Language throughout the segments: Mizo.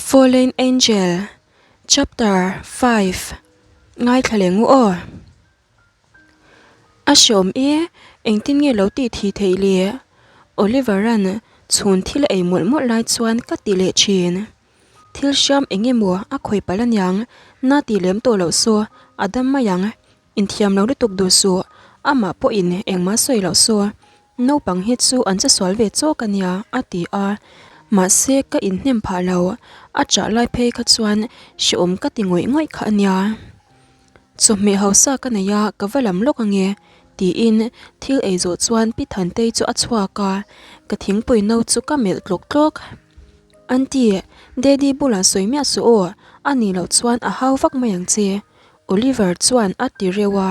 Fallen Angel Chapter 5 Ngaithla leh ngu aw. A hreawm e, engtin nge lo tih thih theih le? Oliver-a'n chhun thil a ei mawlh mawlh lai chuan ka ti leh thin. Thil hriam eng emaw a khawi palh aniang, na tih lem tawh loh saw a dam mai ang. Inthiam lo lutuk duh suh, amah pawhin engmah sawi loh saw. Naupang hi chu an che sual ve chawk a nia, a ti a. Mahse ka inhnem phah lo, a chah lai phei kha chuan hrehawm ka ti ngawih ngawih kha a nia. Chawhmeh hausa ka nei a, ka va lam lawk ange, tiin thil ei zawh chuan Pi Thantei chu a chhuak a, ka thingpui no chu ka melh tlawk tlawk. Aunty, Daddy bulah sawi miah suh aw, a nih loh chuan a hau vak mai ang che, Oliver chuan a ti reuh a.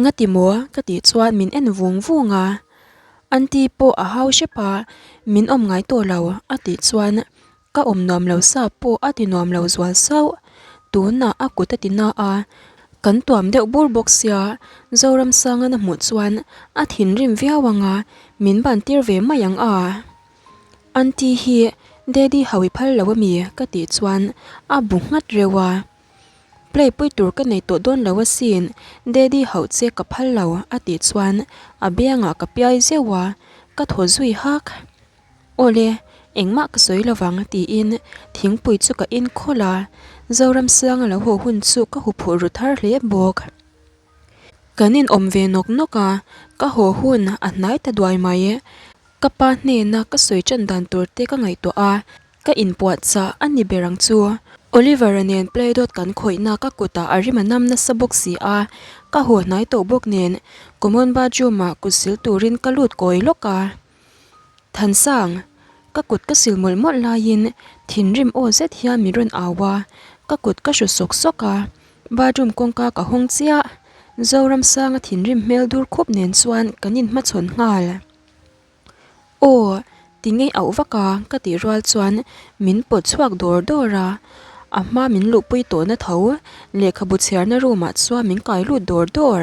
Ngati maw? ka tih chuan min en vung vung a. Aunty pawh a hau hrep a, min awm ngai tawh lo a tih chuan ka awm nuam lo sa pawh a ti nuam lo zual sauh. Tunah a kut a ti na a, kan tuam deuh bur bawk sia, Zoramsanga na hmuh chuan a thinrim viau ang a, min ban tir ve mai ang a. Aunty hi Daddy hau i phal lo ami? ka tih chuan a bu nghat reuh a. Play pui tur ka nei tawh dawn lo asin, Daddy hauh che ka phal lo a tih chuan a biangah ka piai zeuh a, ka thaw zui hak. Awle, engmah ka sawi lovang tiin thingpui chu ka in khawlh a, Zoramsanga lo haw hun chu ka huphurh ru thar hle bawk. Kan inawm ve nawk nawk a, ka haw hun a hnai ta duai mai. Ka pa hnena ka sawi tan dan tur te ka ngaihtuah a, Ka inpuahchah a ni ber ang chu. Oliver-a nen play dawt kan khawihna ka kutah a rim a nam nasa bawk si a, ka haw hnai tawh bawk nen common bathroom-ah kut sil turin ka lut kawi lawk a. Thansang, ka kut ka sil mawlh mawlh laiin thinrim aw zet hian min rawn au a, ka kut ka hru sawk sawk a, bathroom kawngka ka hawng chiah. Zoramsanga thinrim hmel dur khup nen chuan kan inhmachhawn nghal. Aw, ti ngei auh vak a ka tih rual chuan min pawt chhuak dawr dawr a, a hma min luhpui tawhna tho lehkhabu chhiarna room ah chuan min kai lut dawr dawr.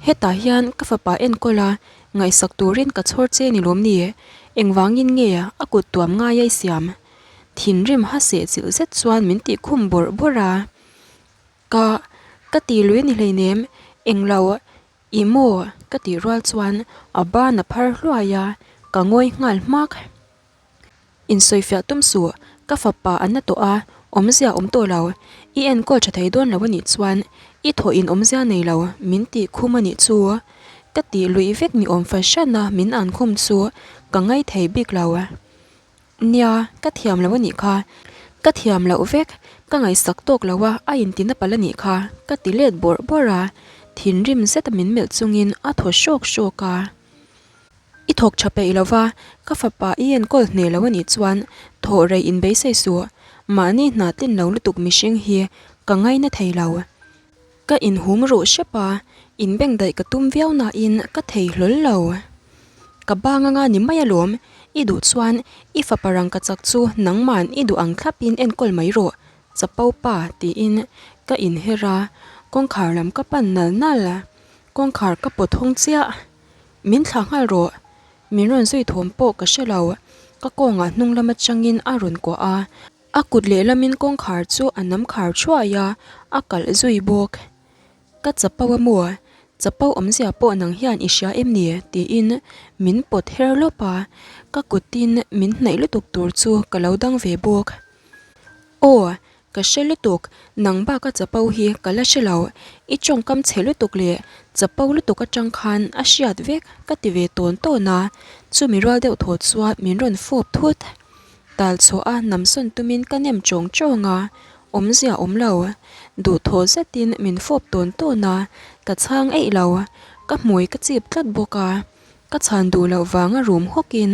Hetah hian ka fapa enkawl a, ngaihsak turin ka chhawr che ni lawm ni? Engvangin nge a kut tuam ngai a i siam? Thinrim ha seh chilh zet chuan min tih khum bawrh bawrh a. Ka, ka ti lui ni hleinem, englo I maw? ka tih rual chuan a ban a phar hluai a, ka ngawi nghal hmak. Insawifiah tum suh, ka fapa a na tawh a, awmzia awm tawh lo. I enkawl tha thei dawn lo a nih chuan i thawh in awmzia nei lo min tih khum a nih chu. Ka tih luih vek ni awm fahran a min an khum chu ka ngaithei bik lo. Nia, ka thiam lo a nih kha. Ka thiam loh vek, ka ngaihsak tawk lo a, a intina palh a nih kha, ka ti let bawrh bawrh a, thinrim zeta min melh chungin a thaw hrawk hrawk a. I thawk tha peih lo va, ka fapa i enkawl hneh lo a nih chuan thawh rei inbeisei suh, mahni hna tlin lo lutuk mihring hi ka ngaina thei lo. Ka inhum ruh hrep a, inbengdaih ka tum viau nain ka thei hlawl lo. Ka bang anga ni mai alawm, i duh chuan i fapa rangka chak chu nangman i duh ang thlapin enkawl mai rawh, chapo pa tiin ka inher a, kawngkhar lam ka pan nal nal. Kawngkhar ka pawt hawng chiah. Min thlah nghal rawh. Min rawn zui thawm pawh ka hre lo, ka kawngah hnung lam atangin a rawn kuah a. A kut lehlamin kawngkhar chu a nam khar thuai a, a kalh zui bawk. Ka chapo a maw? Chapo awmzia pawh nang hian i hria em ni? tiin min pawt her lawp a, ka kutin min hnaih lutuk tur chu ka lo dang ve bawk. Aw, ka hre lutuk, nang bak a chapo hi ka la hre lo, i tawngkam chhe lutuk leh chapo lutuk atang khan a hriat vek ka ti ve tawn tawn a, chumi rual deuh thaw chuan min rawn fawp thut. Tal chhuah a namsawn tumin ka nem chawng chawng a, awmzia awm lo. Duhthawh zetin min fawp tawn tawn a, ka chhang eih lo. Ka hmui ka chip tlat bawk a, ka chhan duh loh vanga rum hawkin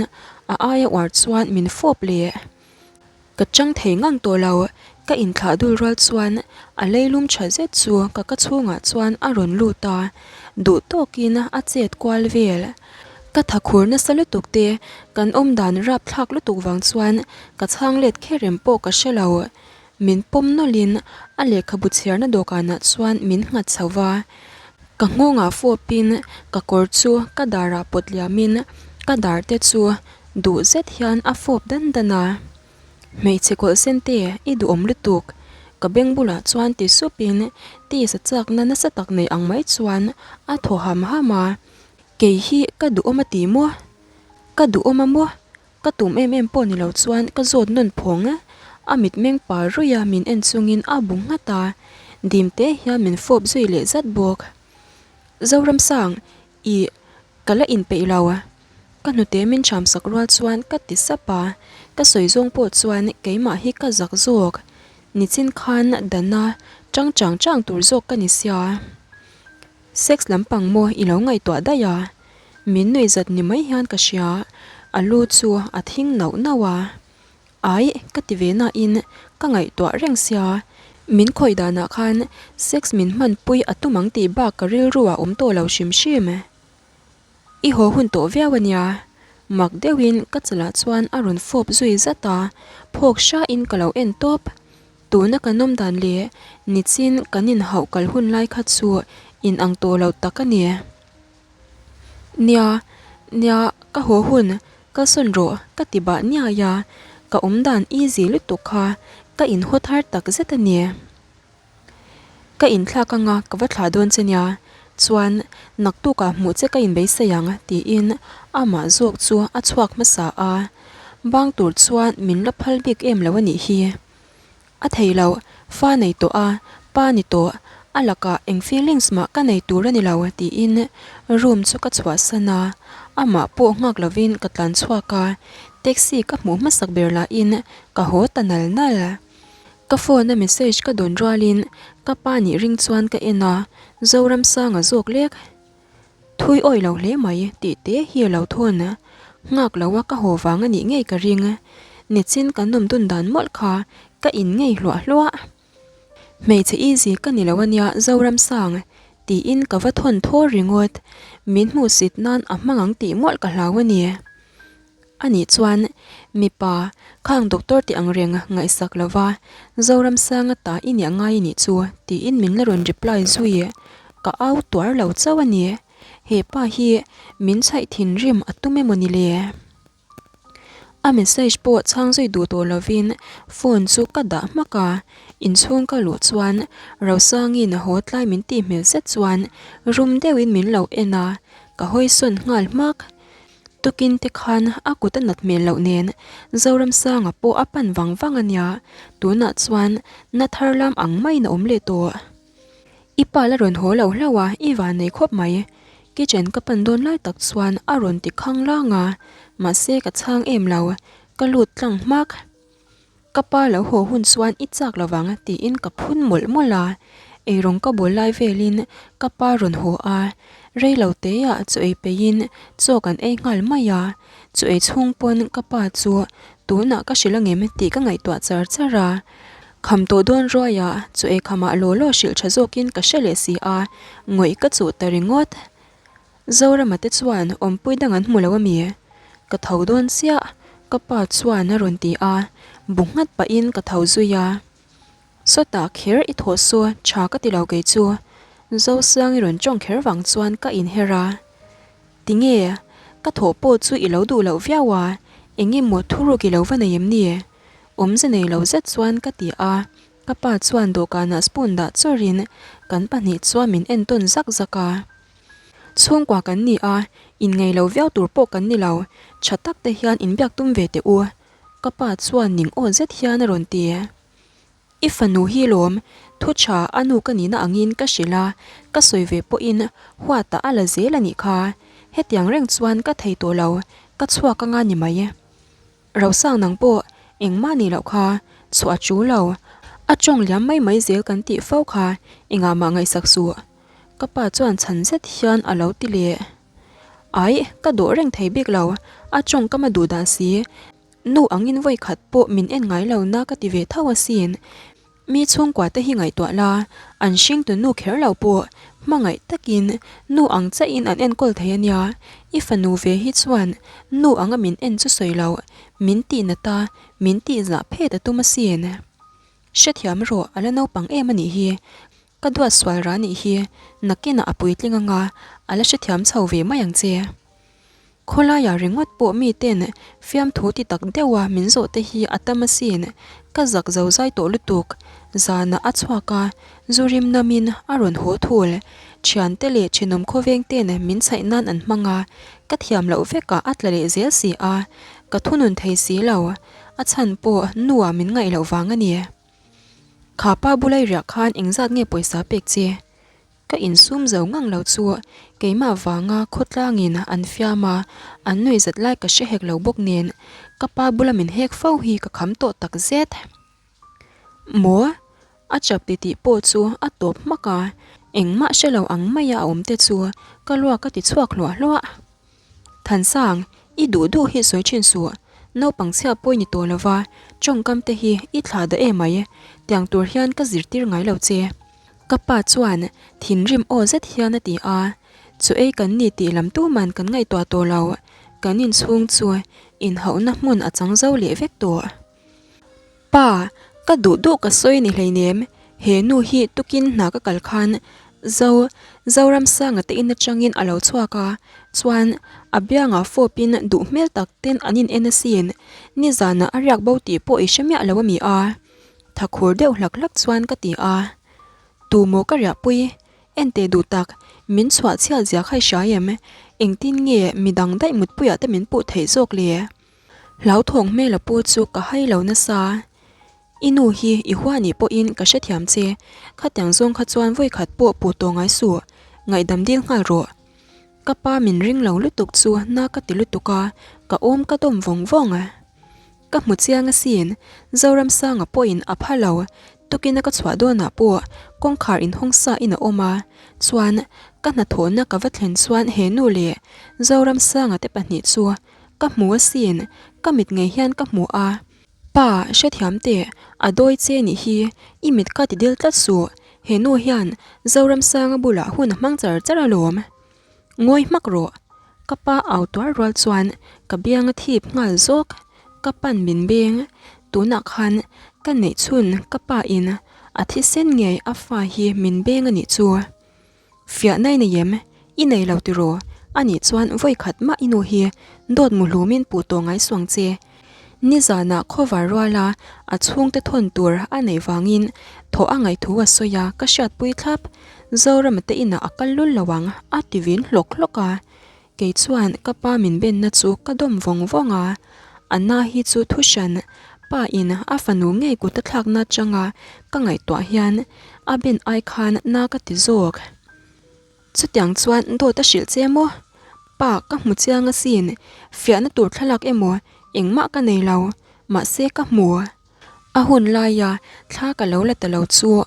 a aia uar chuan min fawp leh. Ka chang thei ngang tawh lo, ka inthlah dul rual chuan a leilum tha zet chu ka ka chhungah chuan a rawn lut a, duh tawkin a chet kual vel. Ka tha khur nasa lutuk te, kan awm dan rap thlak lutuk vang chuan ka chhang let kher rem pawh ka hre lo. Min pawm nawlhin a lehkhabu chhiarna dawhkanah chuan min nghat chho va. Ka nghawngah fawpin ka kawr chu ka darah pawt liamin ka dar te chu duh zet hian a fawp dan dan a. Hmeichhe kawlh sen te i duhawm lutuk, ka beng bulah chuan ti supin tisa chakna nasa tak nei ang mai chuan a thaw ham ham a, Kei hi ka duhawm a ti maw? Ka duhawm a maw? Ka tum em em pawh ni lo chuan ka zawt nawn phawng a, a mitmeng pa ruih a min en chungin a bu nghat a, dim te hian min fawp zui leh zat bawk. Zoramsang, ih, ka la inpeih lo. Ka hnute min ṭham sak rual chuan ka ti sap a, ka sawi zawng pawh chuan keimah hi ka zak zawk. Nichin khan dana ṭang chang chang tur zawk ka ni sia. Sex lampang maw i lo ngaihtuah daih a? Min nuih zat ni mai hian ka hria, a lu chu a thing nauh nauh a. Aih, ka ti ve nain ka ngaihtuah reng sia, min khawih danah khan sex min hmanpui a tum ang tih bak ka rilru ah awm tawh lo hrim hrim. I haw hun tawh viau a nia, mak deuhin ka chalah chuan a rawn fawp zui zat a, phawk hrain ka lo en tawp. Tuna kan awm dan leh nichin kan inhauh kal hun lai kha chu in ang tawh lo tak a ni. Nia, nia, ka haw hun, kalsawn rawh ka ti bah niai a, ka awm dan easy lutuk kha ka inhaw thar tak zet a ni. Ka inthlak anga ka va thlah dawn che nia, chuan naktukah hmuh che ka inbeisei ang tiin amah zawk chu a chhuak hmasa a, bang tur chuan min la phal bik em lo a nih hi. A thei lo, fa nei tawh a, pa ni tawh, a lakah eng feelings mah ka nei tur a ni lo tiin room chu ka chhuahsan a, amah pawh nghak lovin ka tlan chhuak a, taxi ka hmuh hmasak ber lahin ka haw ta nal nal. Ka phone a message ka dawn rualin ka pa nih ring chuan ka en a, Zoramsanga zawk lek. Thui awi lo hle mai tih te hi a lo thawn. Nghak lo a ka haw vang a nih ngei ka ring. Nichin kan awm dun dan mawlh kha ka in ngei hluah hluah. Hmeichhe easy ka ni lo a nia Zoramsang tiin ka va thawn thaw ringawt. Min hmuhsit nan a hmang ang tih mawlh ka hlau a ni. A nih chuan, mipa, khang doctor tih ang reng ngaihsak lova Zoramsanga ta i nih angai i nih chu tiin min la rawn reply zui. Ka au tuar lo chauh a ni. He pa hi min chhaih thinrim a tum emaw ni le? A message pawh chhang zui duh tawh lovin phone chu ka dah hmak a. Inchhung ka luh chuan Rosangi'n a haw tlai min tih hmel zet chuan rum deuhin min lo en a, ka hawisawn nghal hmak. Tukin te khan a kut a nat hmel loh nen Zoramsanga pawh a pan vang vang a nia, tunah chuan na thar lam ang maiin a awm leh tawh. I pa la rawn haw lo hlauh a, i van nei khawp mai. Kitchen ka pan dawn lai tak chuan a rawn ti khang lang a, mahse ka chhang em lo, ka lut tlang hmak. Ka pa lo haw hun chuan i chak lo vang tiin ka phun mawlh mawlh a, eirawng ka bawl lai velin ka pa rawn haw a, rei lo teah chaw ei peihin chaw kan ei nghal mai a, chaw ei chhung pawn ka pa chu tunah ka hrilh angem tih ka ngaihtuah char char a, kham tawh dawn ruaiah chaw ei khamah law law hrilh tha zawkin ka hre leh si a, ngawih ka chuh ta ringawt. Zorama te chuan awmpui dang an hmu lo a mi? Ka tho dawn chiah, ka pa chuan a rawn ti a, bu nghat pahin ka tho zui a. Sawtah kher i thawh saw tha ka ti lo kei chu, Zosang i rawn tawng kher vang chuan ka inher a. Tinge, ka thawh pawh chu i lo duh loh viau a, eng emaw thuruk i lo va nei em ni? Awmze nei lo zet chuan ka ti a, ka pa chuan dawhkanah spoon dah chawrhin kan pahnih chuan min entawn zak zak a. Chhungkua kan ni a, inngaih lo viau tur pawh kan ni lo, tha tak te hian inbiak tum ve teh u, ka pa chuan ning aw zet hian a rawn ti. I fanu hi lawm, thu tha a nu ka nihna angin ka hrilh a, ka sawi ve pawhin huatah a la zel a nih kha, hetiang reng chuan ka thei tawh lo, ka chhuak anga ni mai. Rosang nang pawh engmah nih loh kha chhuah a tul lo, a tawng liam mai mai zel kan tih fo kha engah mah ngaihsak suh. Ka pa chuan chhan zet hian a lo ti leh. Aih, ka dawh reng thei bik lo, a tawngkam a duh dan si. Nu angin vawi khat pawh min en ngai lo na ka ti ve tho asin. Mi chhungkua te hi ngaihtuah la, an hringtu nu kher lo pawh hmangaih takin nu ang chiahin an enkawl thei a nia. I fanu ve hi chuan nu anga min en chu sawi lo, min tih nat a, min tih zah phet a tum asin. Hrethiam rawh, a la naupang em a nih hi. Ka duat sual ra nih hi, nakinah a puitling anga a la hrethiam chho ve mai ang che. Khawlaiah ringawt pawh miten fiamthu ti tak deuha min zawh te hi a tam asin, ka zak zo zai tawh lutuk. Zanah a chhuak a, zu rim namin a rawn haw thul. Thiante leh thenawm khawveng ten min chhaih nan an hmang a, ka thiam loh vekah a tla leh zel si a, ka thunun thei si lo. A chhan pawh nuah min ngaih loh vang a ni. Kha pa bulai riah khan engzat nge pawisa pek che? Ka insum zo ngang lo chu keimah vanga khawtlangin an fiam a, an nuihzat lai ka hre hek lo bawk nen ka pa bula min hek fo hi ka kham tawh tak zet. Maw? A chap ti tih pawh chu a tawp hmak a, engmah hre lo ang maia a awm te chu ka luak a ti chhuak hluah hluah. Thansang, i duh duh hi sawi thin suh. Naupang chhia pawi ni tawh lova, tawngkam te hi i thlah dah emai, tiang tur hian ka zirtir ngai lo che. Ka pa chuan thinrim aw zet hian a ti a, Chu ei kan ni tih lam tuman kan ngaihtuah tawh lo, kan inchhung chu inhauhna hmun a chang zo leh vek tawh. Pa, ka duh duh ka sawi ni hleinem, he nu hi tukin hna ka kal khan Zo, Zoramsanga te in atangin a lo chhuak a, chuan a biangah fawpin duh hmel tak ten an in en asin, nizanah a riak bo tih pawh i hre miah lo a mi a? Tha khur deuh hlak hlak chuan ka ti a. Tu maw ka riahpui? Enteh duh tak, min chhuah chhiat zia kha i hria em? Engtin nge midang daih mutpuiah te min puh theih zawk le? Hlauthawng hmel a pu chu ka hai lo nasa. I nu hi i hua nih pawhin ka hrethiam che, khatiang zawng kha chuan vawikhat pawh puh tawh ngai suh, ngaihdam dil nghal rawh. Ka pa min ring lo lutuk chu na ka ti lutuk a, ka awm ka dawm vawng vawng. Ka hmu chiang asin, Zoramsanga pawhin a pha lo, tukin a ka chhuah dawnah pawh kawngkhar inhawng sa in a awm a, chuan ka hnathawhna ka va thlen chuan he nu leh Zoramsanga te pahnih chu ka hmu asin, ka mit ngei hian ka hmu a. Pa, hrethiam teh, a dawi che nih hi, i mit ka ti dil tlat suh, he nu hian Zoramsanga bulah hun a hmang char char alawm. Ngawi hmak rawh. Ka pa au tuar rual chuan ka biang a thip nghal zawk. Ka pan min beng. Tunah khan ka neih chhun ka pa in a thisen ngei a fa hi min beng a nih chu. Fiahna i nei em? I nei lo tiraw? Anih chuan vawi khat mah i nu hi dawt mu hlumin puh tawh ngai suang che. Nizanah khawvar ruala a chhungte thawn tur a neih vangin thawh a ngaih thu a sawi a, ka hriatpui thlap. Zorama te inah a kal lul lo ang, a ti vin hlawk hlawk a. Kei chuan ka pa min benna chu ka dawm vawng vawng a, a na hi chu thu hran, pa in a fanu ngei kut a thlakna atanga ka ngaihtuah hian a ben ai khan na ka ti zawk. Chutiang chuan dawt a hrilh che maw? Pa, ka hmu chiang asin, fiahna tur thlalak emaw engmah ka nei lo, mahse ka hmu. A hun laia thla ka lo la ta lo chu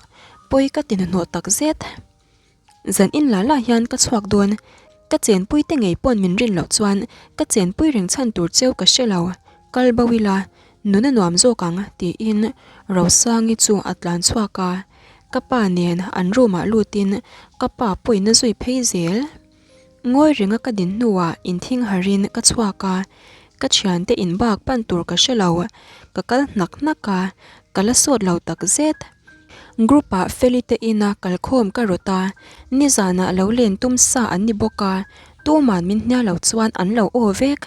pawi ka ti hnahnawh tak zet. Zan in la la hian ka chhuak dawn, ka chenpui te ngei pawn min rin loh chuan ka chenpui reng chhan tur cheu ka hre lo, kal bo ila Nun a nuam zawk ang tiin Rosangi chu a tlan chhuak a, ka pa nen an room ah lutin ka pa pawhin a zui phei zel. Ngawi renga ka din hnuah inthing harin ka chhuak a, ka thiante in bak pan tur ka hre lo, ka kal hnak hnak a, ka la sawt lo tak zet. Group ah Feli te ina kalkhawm ka rawt a, nizanah lo len tum sa an ni bawk a, tuman min hnial lo chuan an lo aw vek.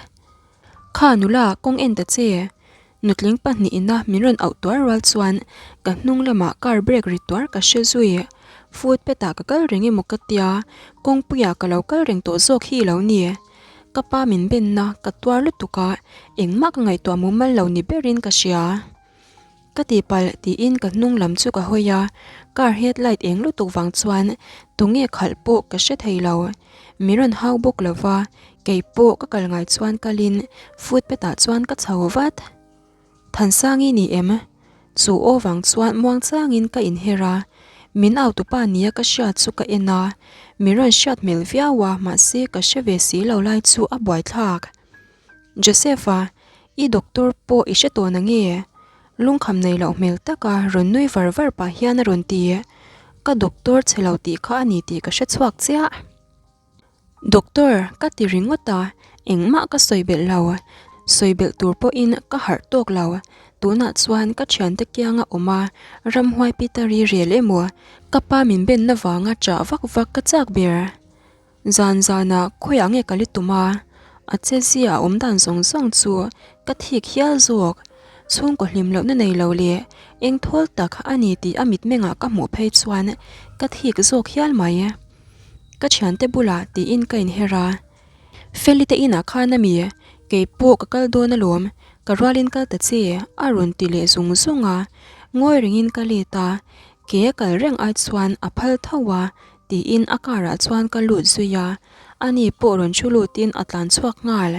Kha nula kawng en ta che. Nutling pahnih ina min rawn auh tuar rual chuan ka hnung lamah car brake ri tuar ka hre zui. Footpath ah ka kal reng emaw ka tia, kawngpuiah ka lo kal reng tawh zawk hi lo ni. Ka pa min benna ka tuar lutuk a, engmah ka ngaihtuah mumal lo ni berin ka hria. Ka tihpalh tiin ka hnung lam chu ka hawi a, car headlight eng lutuk vang chuan tunge khalh pawh ka hre thei lo. Mi rawn hau bawk lo va, kei pawh ka kal ngai chuan kalin footpath ah chuan ka chho vat. Thansangi ni em? Chu aw vang chuan muang changin ka inher a, min au tupa nia ka hriat chu ka en a, mi rawn hriat hmel viau a mahse ka hre ve si lo lai chu a buaithlak. Joseph-a, i doctor pawh i hre tawh na nge? Lungkham nei loh hmel taka rawn nui var var pah hian a rawn ti. Ka doctor chhe lo tih kha a ni tih ka hre chhuak chiah. Doctor, ka ti ringawt a, engmah ka sawi belh lo. Sawi belh tur pawhin ka harh tawk lo. Tunah chuan ka thiante kianga awm a, ramhuai Peter-i rel emaw, ka pa min benna vanga chah vak vak ka chak ber. Zan zanah khawiah nge ka li tum a? A chezia a awm dan zawng zawng chu ka thik hial zawk. Chhungkaw hlim lohna nei lo leh eng thawl tak a ni tih a mitmengah ka hmuh phei chuan ka thik zawk hial mai. Ka thiante bulah tiin ka inher a. Feli te inah khan a mi, kei pawh ka kal dawn alawm, ka rualin kal ta che a rawn ti leh zung zung a. Ngawi rengin ka let a, ke a kal reng ai chuan a phal tho a tiin a car ah chuan ka lut zui a, ani pawh rawn thu lutin a tlan chhuak nghal.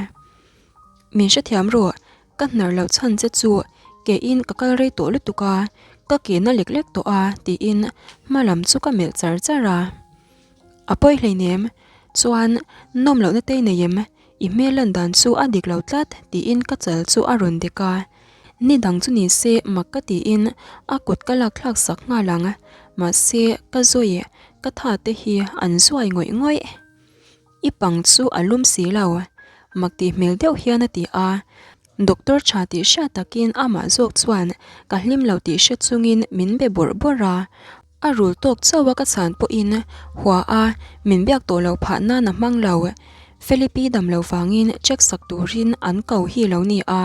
Min hrethiam rawh, ka hnar loh chhan che chu ke in ka kal rei tawh lutuk a, ka ke na lek lek tawh a tiin hma lam chu ka melh char char a. A pawi hleinem, chuan nawm lohna te i nei em? I hmel lan dan chu a dik lo tlat tiin ka chal chu a rawn dek a. Ni dang chu ni se mak ka tiin a kut ka lak thlak sak nghal ang, mahse ka zawi ka tha te hi an zuai ngawih ngawih. I pang chu a lum si lo, mak tih hmel deuh hian a ti a. Doctor tha tih hriat takin amah zawk chuan ka hlim lo tih hre chungin min be bawrh bawrh a. A rul tawk chauh a ka chhan pawhin hua a min biak tawh loh phah nan a hmang lo. Felipe dam lo vangin check sak turin an ko hi lo ni a.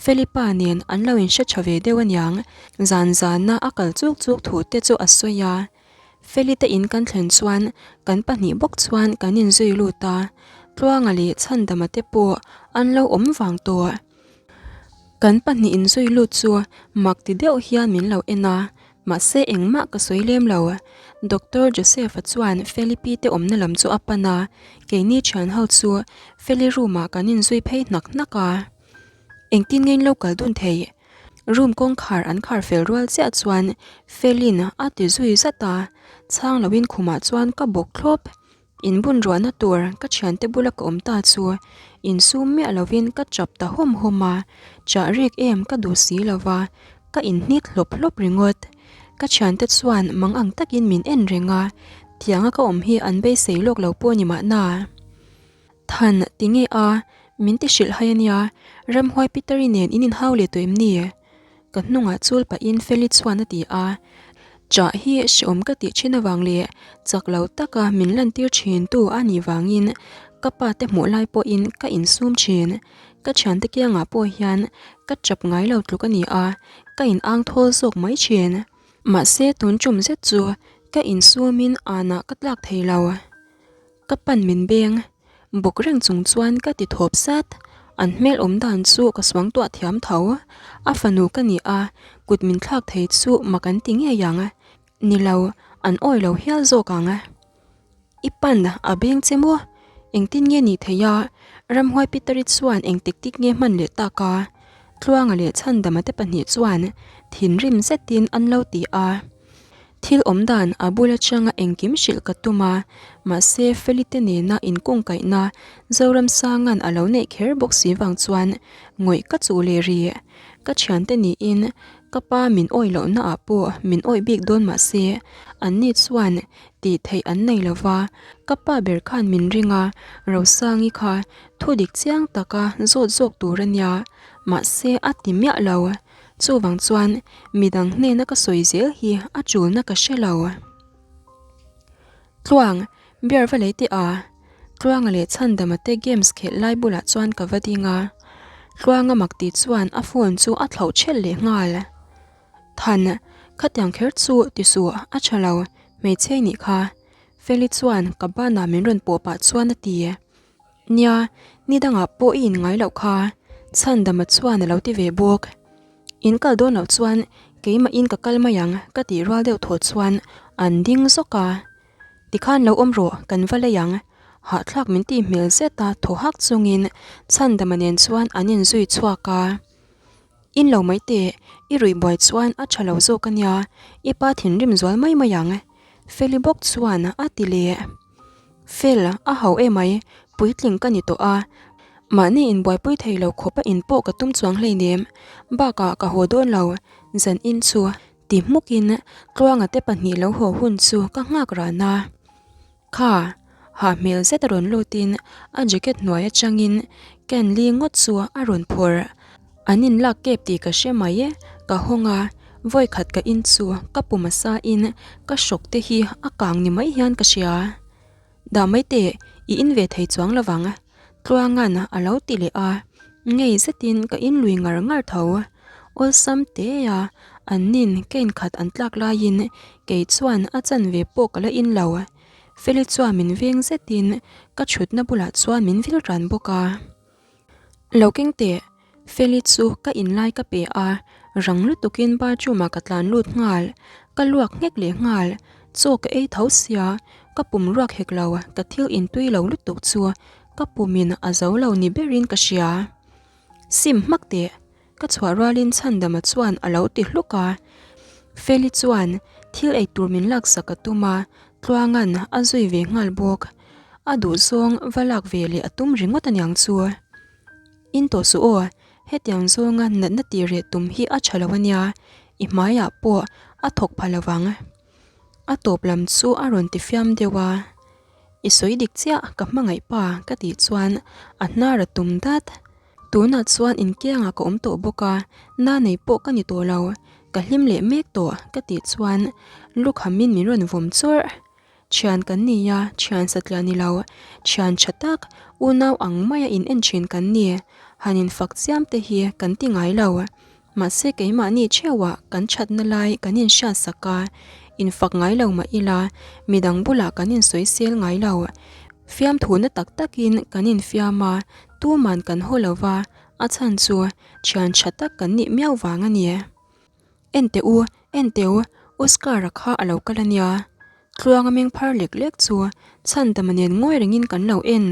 Felipa nen an lo inhre tha ve deuh aniang. Zan zana a kal chuk chuk thu te chu a sawi a. Feli te in kan thlen chuan kan pahnih bawk chuan kan inzui lut a. Tluanga leh Chhandama te pawh an lo awm vang tawh. Kan pahnih inzui lut chu mak ti deuh hian min lo en a. Mahse engmah ka sawi lem lo. Doctor Joseph-a chuan Feli pi te awmna lam chu a pan a, keini thian ho chu Feli room ah kan inzui phei hnak hnak a. Engtin nge in lo kal dun thei? Room kawngkhar an khar fel rual chiah chuan Feli'n a ti zui zat a, chhang loin khumah chuan ka bawk thlawp. In bun ruahna tur ka thiante bula ka awm ta chu insum miah lovin ka chap ta hawm hawm a, chah rik em ka duh si lova, ka inhnit hlawp hlawp ringawt. Ka thiante chuan mang ang takin min en reng a, tianga ka awm hi an beisei lawk lo pawh ni mahna. Than, tinge a, min ti hrilh hai ania, Ramhuai Peter-i nen in inhau leh tawh em ni? Ka hnungah chul pahin Feli chuan a ti a, Chah hi hreawm ka tih thin avang leh chak lo taka min lantir thin tu a nih vangin ka pa te hmuh lai pawhin ka insum thin. Ka thiante kiangah pawh hian ka chap ngai lo tluk a ni a, ka in ang thawl zawk mai thin. Mahse tun tum zet chu ka insumin anah ka tlak thei lo. Ka pan min beng bawk reng chung chuan ka ti thawp sat. An hmel awm dan chu ka suang tuah thiam tho. A fanu ka ni a, kut min thlak thei chu mak an ti ngei ang. Ni lo, an awi lo hial zawk ang. I pan a beng che maw? Engtin nge nih theih a? Ramhuai Peter-i chuan engtik tik nge hman leh tak a? Tluanga leh Chhandama te pahnih chuan thinrim zetin an lo ti a. Thil awm dan a bul atanga engkim hrilh ka tum a, mahse Feli te nena inkungkaihna Zoramsanga'n a lo neih kher bawk si vang chuan ngawih ka chuh leh rih. Ka thiante niin ka pa min awih lohna ah pawh min awih bik dawn mahse anni chuan tih theih an nei lo va, ka pa ber khan min ring a, Rosangi kha thu dik chiang taka zawt zawk tur a nia, mahse a ti miah lo. Chuvang chuan midang hnena ka sawi zel hi a tulna ka hre lo. Tluang, beer va lei teh a. Tluanga leh Chhandama te games khelh lai bulah chuan ka va ding a. Tluanga mak tih chuan a phone chu a thlauh thelh leh nghal. Than, khatiang kher chu ti suh a tha lo, hmeichhe nih kha. Feli chuan ka banah min rawn pawh pah chuan a ti. Nia, ni dangah pawh i inngai loh kha, Chhandama chuan a lo ti ve bawk. In kal dawn loh chuan keimahin ka kal mai ang ka tih rual deuh thaw chuan an ding zawk a. Tikhan lo awm rawh, kan va lei ang. Hahthlak min tih hmel zet a thaw hak chungin Chhandama nen chuan an inzui chhuak a. In lo mai teh, i ruih buai chuan a tha lo zawk a nia, i pa thinrim zual mai mai ang. Feli bawk chuan a ti leh. Fel, a ho emai, puitling ka ni tawh a, mahni inbuaipui thei lo khawp a in pawh ka tum chuang hleinem, bakah ka haw dawn lo, zan in chu ti hmukin Tluanga te pahnih lo haw hun chu ka nghak ran a. Kha, hah hmel zet a rawn lutin a jacket hnuai atangin can li ngawt chu a rawn phawrh. An inlak kep tih ka hre mai e, ka hawng a, vawi khat ka in chu ka pum a sa in ka hrawk te hi a kang ni mai hian ka hria. Dah mai teh, i in ve thei chuang lovang. Tluanga'n a lo ti leh a, ngei zetin ka inlui ngar ngar tho. Awlsam te a, an nin ka inkhat an tlak laiin kei chuan a chanve pawh ka la in lo. Feli chuan min veng zetin ka thutna bulah chuan min vil ran bawk a. Lo keng teh, Feli chu ka inlai ka pe a, rang lutukin bathroom ah ka tlan lut nghal, ka luak nghek leh nghal, chaw ka ei tho sia, ka pum ruak hek lo, ka thil intui lo lutuk chu ka pumin a zo lo ni berin ka hria. Sim hmak teh, Ka chhuah rualin Chhandama chuan a lo ti hluk a. Feli chuan thil ei tur min laksak a tum a, Tluanga'n a zui ve nghal bawk. A duhzawng va lak ve leh a tum ringawt aniang chu. In tawh suh aw, hetiang zawnga natna tih reh tum hi a tha lo ania, i hmaiah pawh a thawk pha lovang. A tawp lam chu a rawn ti fiam deuh a. I sawi dik chiah, ka hmangaih pa ka tih chuan a hnar a tum dat. Tunah chuan inkiangah ka awm tawh bawk a, na nei pawh ka ni tawh lo, ka hlim leh mek tawh ka tih chuan lukhamin min rawn vawm chawrh. Thian kan ni a, thian satliah ni lo, thian tha tak, unau ang maia in en thin kan ni, han infak chiam te hi kan ti ngai lo. Mahse keimahni theuhah kan thatna lai kan inhriat sak a, infak ngai lo mah ila midang bulah kan insawisel ngai lo. Fiamthu na tak takin kan infiam a, tuman kan haw lo va, a chhan chu thian tha tak kan nih miau vang a ni. Enteh u, enteh u, Oscar-a kha a lo kal a nia. Tluanga meng phar lek lek chu Chhandama nen ngawi rengin kan lo en.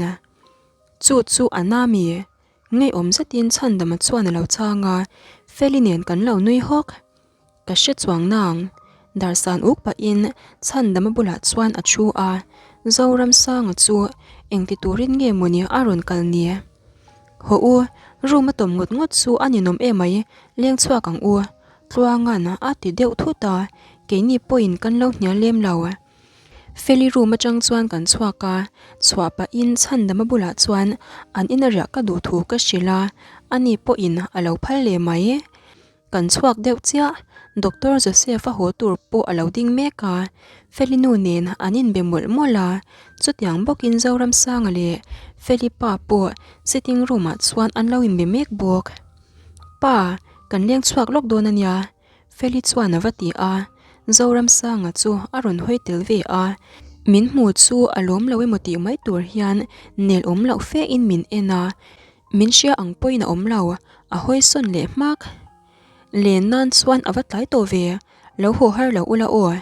Chu chu a na mi? Ngeiawm zetin Chhandama chuan a lo chhang a, Feli nen kan lo nui hawk. Ka hre chuang nang. Darsan uk pahin Chhandama bulah chuan a thu a, Zoramsanga chu engti turin nge mawni a rawn kal ni? Haw u, room a tawm ngawt ngawt chu a ninawm emai, leng chhuak ang u. Tluanga'n a ti deuh thut a, keini pawhin kan lo hnial lem lo. Feli room atang chuan kan chhuak a, chhuah pahin Chhandama bulah chuan an ina riah ka duh thu ka hrilh a, ani pawhin a lo phal leh mai. Kan chhuak deuh chiah, Doctor Joseph a haw tur pawh a lo ding mek a, Feli nu nen an inbe mawlh mawlh a, chutiang bawkin Zoramsanga leh Feli pa pawh sitting room ah chuan an lo inbe mek bawk. Pa, kan leng chhuak lawk dawn a nia, Feli chuan a va ti a, Zoramsanga chu a rawn hawi tel ve a, min hmu chu a lawm lo emaw tih mai tur hian nel awm loh fe in min en a, min hria ang pawhin a awm lo, a hawi sawn leh hmak. Len nan chuan a va tlai tawh ve, lo haw har lo ula aw,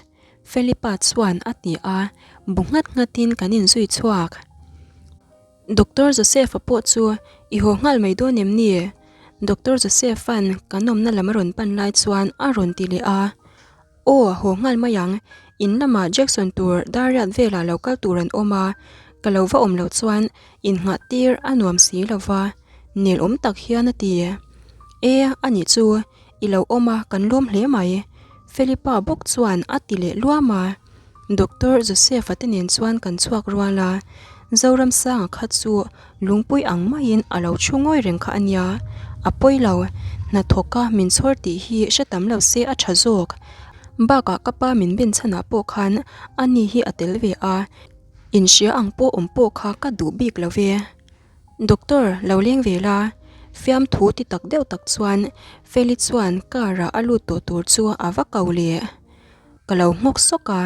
Feli pa chuan a ti a, bu nghat nghat in kan inzui chhuak. Doctor Joseph-a pawh chu i haw nghal mai dawn em ni? Doctor Joseph-a'n kan awmna lam a rawn pan lai chuan a rawn ti leh a. Aw, haw nghal mai ang. In lamah Jackson tur Dariat velah lo kal tur an awm a, ka lo va awm loh chuan innghah tir a nuam si lo va, nel awm tak hian a ti. E, anih chu, I lo awm a, kan lawm hle mai. Felipa bawk chuan a ti leh luam a. Doctor Joseph-a te nen chuan kan chhuak rual a, Zoramsanga kha chu lungpui ang maiin a lo thu ngawi reng kha a nia. A pawi lo, hnathawka min chhawr tih hi hre tam lo se a tha zawk. Bakah ka pa min bin chhanah pawh khan ani hi a tel ve a, inhria ang pawh awm pawh kha ka duh bik lo ve. Doctor, lo leng ve la. Fiamthu ti tak deuh tak chuan Feli chuan car ah a lut tawh tur chu a va ko leh. Ka lo nghawk sawk a.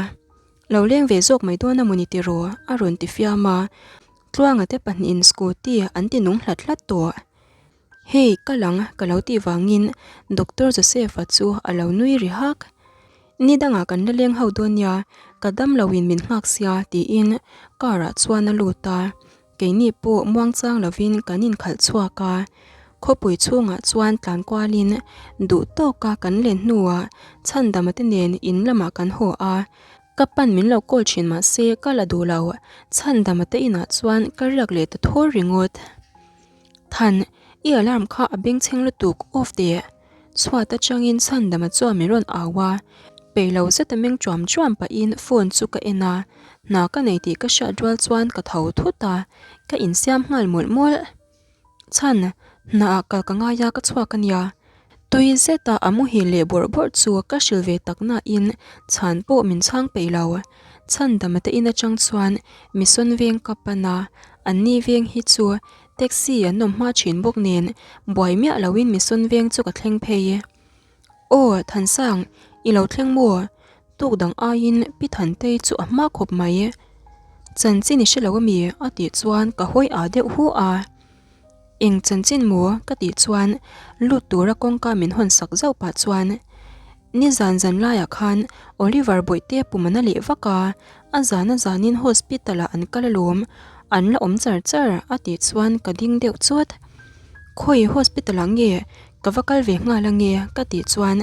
Lo leng ve zawk mai dawn a mawni tiraw? a rawn ti fiam a. Tluanga te pahnihin scooty an ti nung hlat hlat tawh. Hei, ka lang ka lo tih vangin Doctor Joseph-a chu a lo nui ri hak. Ni dangah kan la leng ho dawn nia, ka dam loin min nghak sia tiin car ah chuan a lut a. Keini pawh muangchang lovin kan inkhalh chhuak a, khawpui chhungah chuan tlan kualin duh tawka kan len hnuah Chhandama te nen in lamah kan haw a, ka pan min lo call thin mahse ka la duh lo, Chhandama te inah chuan ka riak leh ta thur ringawt. Than, i alarm kha a bengchheng lutuk off teh. Chhuat atangin Chhandama chuan min rawn au a, peih lo zeta meng chuam chuam pahin phone chu ka en a, hna ka nei tih ka hriat rual chuan ka tho thut a, ka insiam nghal mawlh mawlh. Chhan, hna ah kal ka ngai a ka chhuak a nia. Tui zeta a muhil leh bawrh bawrh chu ka hrilh ve tak nain chhan pawh min chhang peih lo. Chhandama te in atang chuan Mission veng ka pan a, anni veng hi chu. Taxi an awm hma thin bawk nen buai miah loin Mission Veng chu ka thleng phei. Aw Thansang, i lo thleng maw? Tuk dang aiin Pi Thantei chu a hma khawp mai. Chanchin i hre lo ami? a tih chuan ka hawi ah deuh hu a. Eng chanchin maw? ka tih chuan lut tura kawngka min hawn sak zauh pah chuan Nizan zan laiah khan Oliver Bawihte pum an a leh vak a, a zan a zanin hospital ah an kal alawm, an la awm char char a tih chuan ka ding deuh chawt. Khawi hospital ah nge ka va kal ve nghal ange ka tih chuan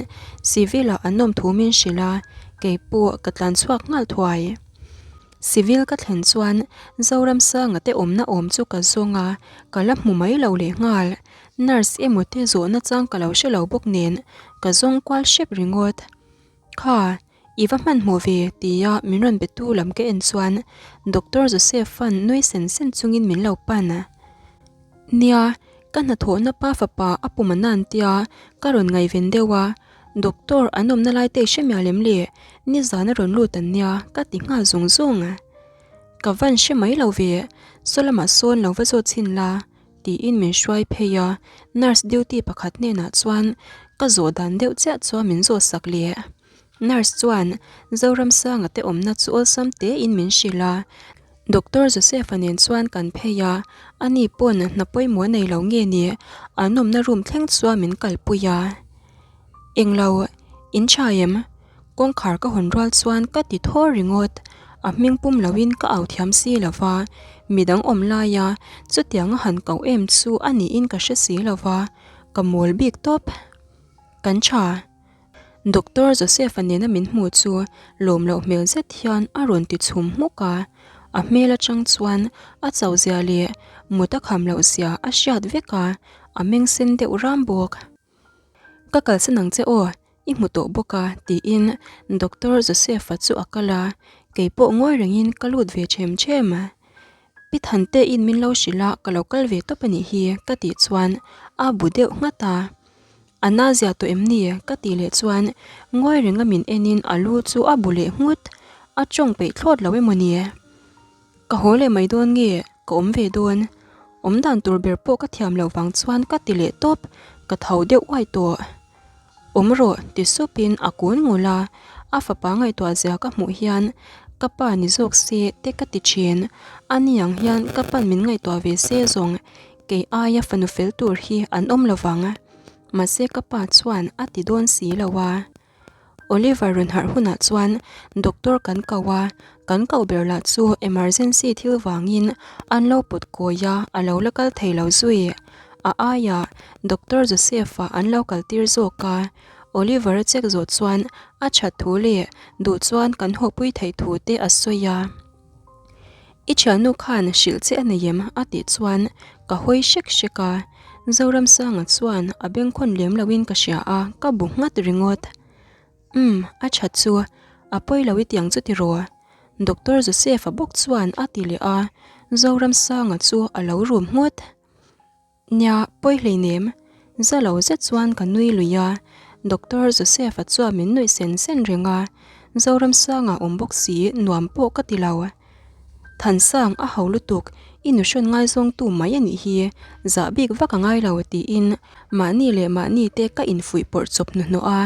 civil ah an awm thu min hrilh a, keipawh ka tlan chhuak nghal thuai. Civil ka thlen chuan Zoramsanga te awmna awm chu ka zawng a, ka la hmu mai lo leh nghal. Nurse emaw te zawhna chang ka lo hre lo bawk nen ka zawng kual hrep ringawt. Kha, i va hmanhmawh ve tia min rawn betu lam ka en chuan Doctor Joseph-a'n nui sen sen chungin min lo pan. Nia, ka hnathawhna pa fapa a pum a nan tia ka rawn ngaihven deuh a, Doctor an awmna lai te i hre mial em le? Nizan a rawn lut an nia ka ti nghal zung zung. Ka van hre mai lo ve, saw lamah sawn lo va zawt chhin la tiin min hruai phei a, nurse duty pakhat hnenah chuan ka zawh dan deuh chiah chuan min zawh sak leh. Nurse chuan Zoramsanga te awmna chu awlsam tein min hrilh a, Doctor Joseph-a nen chuan kan phei a, ani pawn hna pawimawh nei lo nge ni, an awmna room thleng chuan min kalpui a. Englo, in tha em? Kawngkhar ka hawn rual chuan ka ti thaw ringawt, a hming pum loin ka au thiam si lo va, midang awm laia chutianga han koh em chu a niin ka hre si lo va, ka mawl bik tawp. Kan tha. Doctor Joseph-a nena min hmuh chu lawm loh hmel zet hian a rawn ti chhum hmuk a, a hmel atang chuan a chauh zia leh mut a kham loh zia a hriat vek a, a meng sen deuh ram bawk. Ka kalsan ang che aw, i hmu tawh bawk a tiin Doctor Joseph-a chu a kal a, keipawh ngawi rengin ka lut ve them them. Pi Thante-in min lo hrilh a, ka lo kal ve tawp a nih hi ka tih chuan a bu deuh nghat a. A na zia tawh em ni? ka tih leh chuan ngawi renga min enin a lu chu a bu leh nghut, a tawng peih thlawt lo emaw ni? Ka haw leh mai dawn nge? Ka awm ve dawn. Awm dan tur ber pawh ka thiam loh vang chuan ka ti leh tawp, ka tho deuh uai tawh. Awm rawh ti supin a kun ngul a, a fapa ngaihtuah zia ka hmuh hian ka pa ni zawk se te ka ti thin. A ni ang hian ka pan min ngaihtuah ve se zawng kei aia fanu fel tur hi an awm lo vang. Mahse ka pa chuan a ti dawn si lo a. Oliver rawn harh hunah chuan doctor kan ko a, kan koh ber lah chu emergency thil vangin an lo pawt kawi a, a lo la kal thei lo zui. A aiah Doctor Joseph-a an lo kal tir zawk a, Oliver a check zawh chuan a that thu leh duh chuan kan hawpui theih thu te a sawi a. I thiannu khan hrilh che a nei em? a tih chuan ka hawi hrek hrek a, Zoramsanga chuan a bengkhawn lem loin ka hria a, ka bu nghat ringawt. Umm, a that chu, a pawi lo i tiang chu tiraw? Doctor Joseph-a bawk chuan a ti leh a, Zoramsanga chu a lo rum nghut. Nia, pawi hleinem. Za lo zet chuan ka nui lui a, Doctor Joseph-a chuan min nuih sen sen reng a, Zoramsanga awm bawk si nuam pawh ka ti lo. Thansang a ho lutuk, i nuhrawn ngaizawngtu mai a nih hi, zah bik vak a ngai lo tiin mahni leh mahni te ka infuih pawrh chawp hnuhnawh a,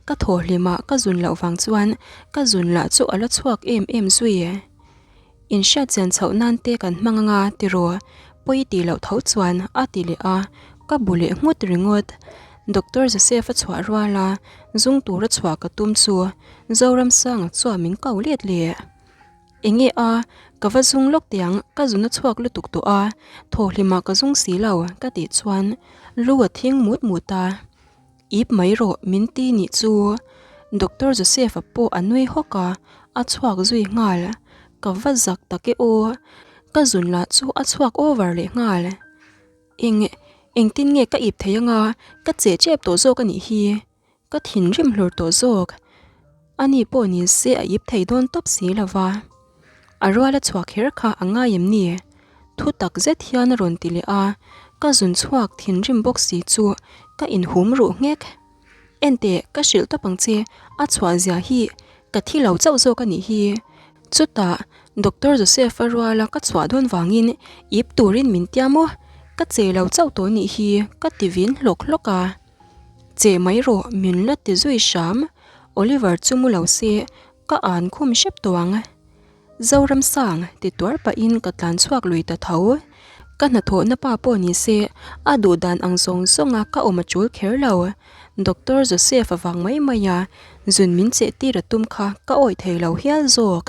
ka thaw hlimah ka zun loh vang chuan ka zun lah chu a la chhuak em em zui. Inhriat chian chhoh nan te kan hmang anga tiraw pawi tih loh tho chuan a ti leh a, ka bu leh nghut ringawt. Doctor Joseph a chhuah rual a, zung tura chhuah ka tum chu Zoramsanga chuan min ko let leh. Enge a, ka va zung lawk tiang ka zun a chhuak lutuk tawh a, thawhlimah ka zung si lo ka tih chuan lu a thing mut mut a. Ip mai rawh min ti nih chu. Doctor Joseph-a pawh a nui hawk a, a chhuak zui nghal. Ka va zak tak e aw. Ka zun lah chu a chhuak over leh nghal. Eng, engtin nge ka ip thei anga, ka cheh chep tawh zawk a nih hi. Ka thinrim hlur tawh zawk. Ani pawh ni se a ip thei dawn tawp si lo va. A ruala chhuak kher kha a ngai em ni? Thu tak zet hian a rawn ti leh a, ka zun chhuak thinrim bawk si chu ka inhum ruh nghek. Enteh, ka hrilh tawp ang che, a chhuah zia hi ka thi lo chauh zawk a nih hi. Chutah, Doctor Joseph-a ruala ka chhuah dawn vangin ip turin min tia maw? Ka che lo chauh tawh nih hi ka ti vin hlawk hlawk a. Che mai rawh min la ti zui hram. Oliver chu mu lo se ka an khum hrep tawh ang. Zoramsang ti tuar pahin ka tlan chhuak lui ta tho. Ka hnathawhna pa pawh ni se a duh dan ang zawng zawng a ka awm a tul kher lo. Doctor Joseph avang mai mai a zun min cheh tir a tum kha ka awih thei lo hial zawk.